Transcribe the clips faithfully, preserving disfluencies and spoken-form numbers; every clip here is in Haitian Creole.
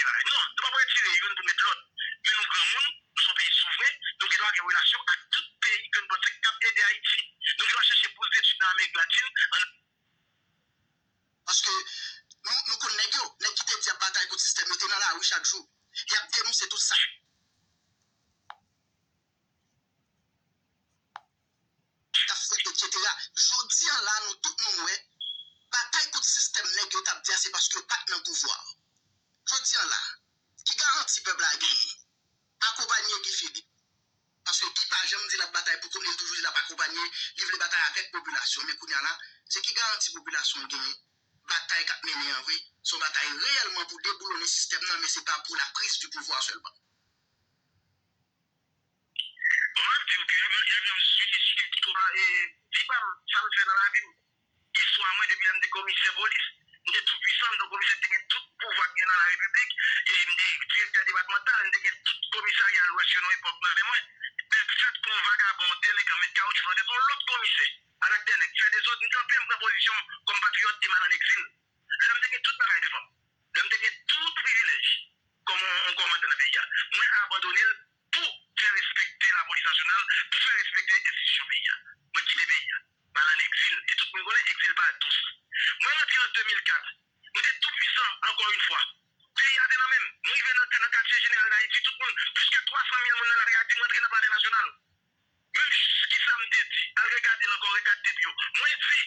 bagay. Non, nou pa pou retire youn pou met lòt. Men nou granmoun, nou se yon peyi souvren, nou gen dwa gen relasyon ak tout peyi ke nou panse k ap ede Ayiti. Nou gen dwa chèche bous detid nan Amerik Latin, an Paske nou, nou konn nèg yo, nèg ki te di y ap batay kont sistèm, yo te nan lari chak jou. Y ap denonse tout sa k ap fèt, etsetera. Jodi an la, nou tout nou wè, batay kont sistèm nèg yo t ap di a, se paske yo pa t nan pouvwa. Jodi an la, ki garanti pèp la genyen? Akonpanye Guy Philippe. Paske Guy pa janm di l ap batay pou kont li, li toujou di l ap akonpanye, li vle batay avèk popilasyon. Men kounye a la, se ki garanti popilasyon an genyen? Batay k ap mennen an vre, se yon batay reyèlman pou deboulonnen sistèm nan, men se pa pou la prise du pouvoir sèlman. Bon, m ap di w ke y ap, y ap janm swiv istwa, e, vi pa m, sa m fè nan lavi m. Istwa mwen, depi lè m te komisè polis, m te tou pwisan, m te yon komisè ki te gen tout pouvwa ki gen nan larepiblik, e m te direktè depatmantal, m te gen tout komisarya Lwès yo nan epòk nan men mwen. Bèk fèt kon vagabon, delekan, met kawoutchou nan tèt yon lòt komisè, avèk de nèg, fè dezòd, m kanpe, m pran pozisyon m kòm patriyòt e m al an egzil. Lè m te gen tout bagay devan m, lè m te gen tout privilèj kòm yon, yon kòmandan nan peyi a, mwen abandone l pou fè respekte lapolis nasyonal, pou fè respekte enstitisyon peyi a. Mwen kite peyi a, m al an egzil, e tout moun konnen egzil pa dous. Mwen rantre an de mil kat, nou te tou pwisan, ankò yon fwa. Peyi a te nan men m. M rive nan, nan katye jeneral Dayiti, tout moun, plis ke twa san mil moun nan lari a di m rantre nan Palè Nasyonal. Menm kisa m te di, al regade l ankò, regade tep yo. Mwen di,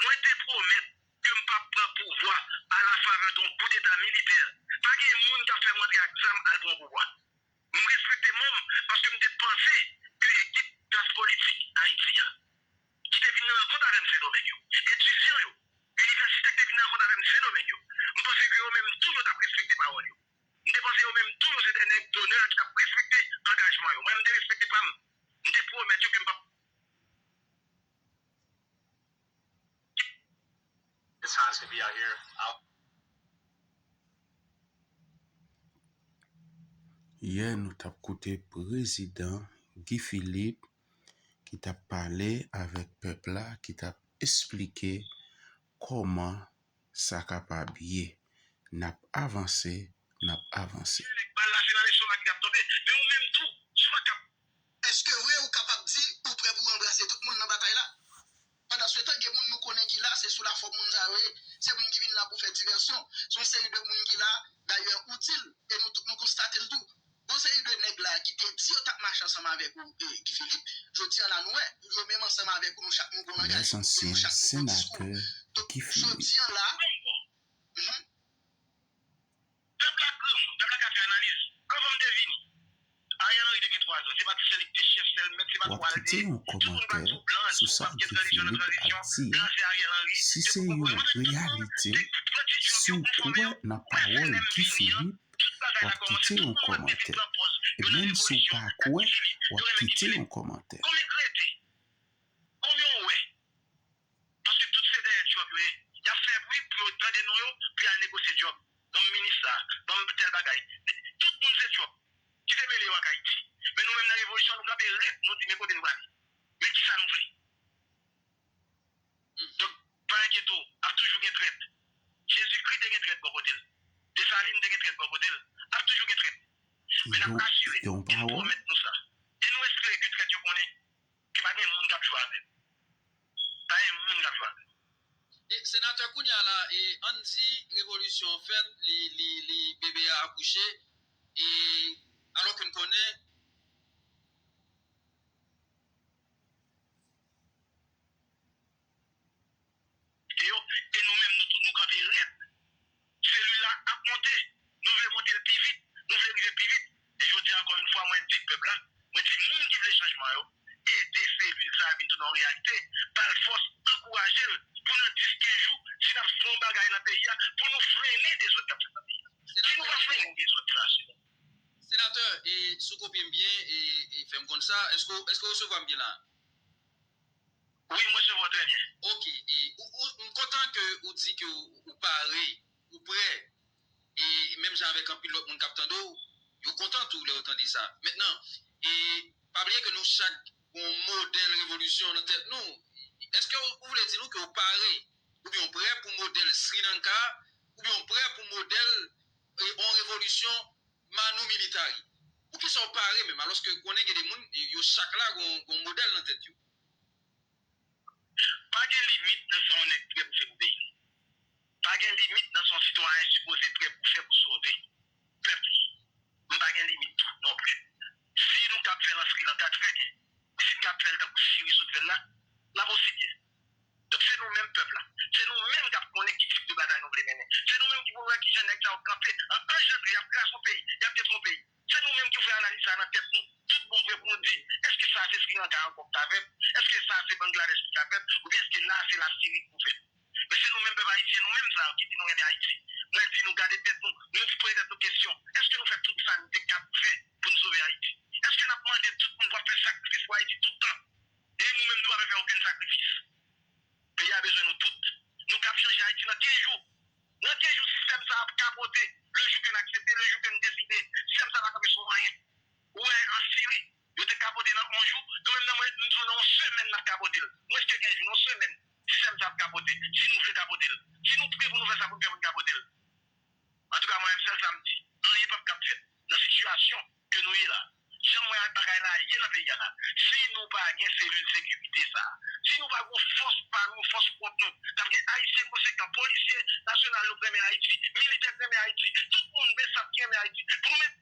mwen te pwomèt ke m p ap pran pouvwa a la favè de yon koudeta militè. Pa gen moun k ap fè m rantre ak zam al pran pouvwa. M respekte mo m paske m te panse ke ekip klas politik Ayiti a, ki te vin nan rankont avè m Sendomeng yo, etidyan yo, inivèsitè ki te vin nan rankont avè m Sendomeng yo, m panse ke yo menm tou yo t ap respekte pawòl yo. M te panse yo menm tou yo se de nèg donè ki t ap respekte angajman yo. Mwen, m te respekte pa m. M te pwomèt yo ke m p ap It's hot as can be out here. Out. Yè, nou t ap koute Prezidan Guy Philippe ki t ap pale avèk pèp la, ki t ap esplike kòman sa kapab ye. N ap avanse, n ap avanse. Bal la se nan lestomak li t ap tonbe, men ou menm tou, si w pa t ap. Èske vre ou kapab di ou prè pou w ranbrase tout moun nan batay la? Pandansetan, gen moun nou konnen ki la, se sou lafòm moun sa yo ye. Se moun ki vin la pou fè divèsyon. Se yon seri de moun ki la, dayè, ou di l, e nou tout nou konstate l tou. Gon seri de nèg la ki te di yo t ap mache ansanm avèk ou, e, Guy Philippe, jodi an la nou wè, yo menm ansanm avèk ou, nou chak nou gon langaj, nou chak nou gon diskou. Donk, jodi an la, Pèp la granmoun, pèp la ka fè analiz. Anvan m te vini, Ariel Henry te gen twa zan. Se pa ti sèl li ki te chèf, sèl mèt, se pa twal li ye. Tout moun pa t sou blan, si w p ap gen tranzisyon nan tranzisyon, blan se Ariel Henry. Se pou kòkòy. Mwen menm tout moun, tout pran ti djòb yo pou fòme yo, FNM vini an, tout bagay la kòmanse, tout moun wè m te vin pran pòz yo nan revolisyon ak Guy Philippe, yo renmen Guy Philippe. Konbyen k rete? Konbyen w wè? Paske tout se dèyè djòb yo ye. Y ap fè bri pou yo tande non yo, pou y al negosye djòb. Ban m minis sa, ban m tèl bagay. Tout moun se djòb. Kite mele yo ak Ayiti. Men nou menm nan revolisyon, nou kanpe rèd, nou di men kote nou prale. Men kisa nou vle. Donk, pa enkyete w, ap toujou gen trèt. Jezikri te gen trèt bò kote l. Desalin te gen trèt bò kote l. Ap toujou gen trèt. Men n ap asire, e m pwomèt nou sa. E nou espere ke trèt yo konnen ke pa gen moun k ap jwe avè m. Pa gen moun k ap jwe avè m. E senatè, kounye a la, e ann di revolisyon an fèt, li, li, li, bebe a akouche, e alò ke n konnen. Yo, e nou menm, nou tout, nou kanpe rèd. Selil la ap monte. Nou vle monte l pi vit. Nou vle rive pi vit. E jodi a, ankò yon fwa, mwen di pèp la, mwen di moun ki vle chanjman yo, ede selil sa a vin tounen yon reyalite. Ba l fòs, ankouraje l. Pou nan dis, kenz jou, si n ap fè yon bagay nan peyi a, pou nou frennen dezòd k ap fèt nan peyi a. Si nou pa frennen dezòd sa a, se bon. Senatè, e, si w kopye m byen, e, e fè m konn sa, èske w, èske w resevwa m byen la? Wi, m resevwa w trè byen. Ok, e, ou, ou, m kontan ke ou di ke ou, ou pare, ou prè, e menm jan avèk anpil lòt moun k ap tande w, yo kontan tou lè yo tande sa. Mentnan, e pa bliye ke nou chak gon modèl revolisyon nan tèt nou. Èske ou, ou vle di nou ke w pare, oubyen w prè pou modèl Sri Lanka, oubyen w prè pou modèl, e, yon revolisyon Kesyon Manu Militari. Poukisa w pare menm, alòske konnen gen de moun, yo chak la gon, gon modèl nan tèt yo? Pa gen limit nan sa yon nèg prè pou fè pou peyi li. Pa gen limit nan sa yon sitwayen sipoze prè pou fè pou sove pèp li. M pa gen limit tou non pli. Si nou kab fè l an Sri Lanka, trè byen. Men si n kab fè l tankou Siri sot fè l la, l ap osi byen. Donk, se nou menm pèp la. Se nou menm k ap konnen ki tip de batay nou vle mennen. Se nou menm ki pou wè kijan nèg sa yo kanpe, an anjandre, y ap kraze yon peyi, y ap detwi yon peyi. Se nou menm ki pou fè analiz sa nan tèt nou, tout bon vre, pou nou di, èske sa se Sri Lanka ankò k ka fèt? Èske sa se Bangladèch ki ka fèt? Oubyen èske la se Lasiri ki pou fèt? Men se nou menm pèp ayisyen, nou menm sa yo ki di nou renmen Ayiti. Mwen di nou gade tèt nou, nou di poze tèt nou kesyon, èske nou fè tout sa nou te kab fè pou nou sove Ayiti? Èske n ap mande tout moun pou ap fè sakrifis pou Ayiti tout tan? E nou menm nou pa vle fè okenn sakrifis. Peyi a bezwen nou tout. Nou kab chanje Ayiti nan kenz jou. Nan kenz jou, sistèm sa ap kapote. Le jou ke n aksepte, le jou ke n deside, sistèm sa pa kanpe sou anyen. Ou wè an Siri, yo te kapote nan yon jou. Nou menm nan mwen, nou di w nan yon semèn n ap kapote l. Mwens ke kenz jou, nan yon semèn, sistèm sa ap kapote. Si nou vle kapote l. Si nou prè pou nou fè sa pou n fè pou n kapote l. Antouka, mwen menm, sèl sa m di, anyen p ap kab fèt nan sitiyasyon ke nou ye la. Jan m wè bagay la ye nan peyi a la, si nou pa gen selil sekirite sa a, si nou pa gen fòs pa nou, fòs pwòp nou, k ap gen Ayisyen konsekan, polisye nasyonal nou k renmen Ayiti, militè k renmen Ayiti, tout moun besap ki renmen Ayiti, pou nou met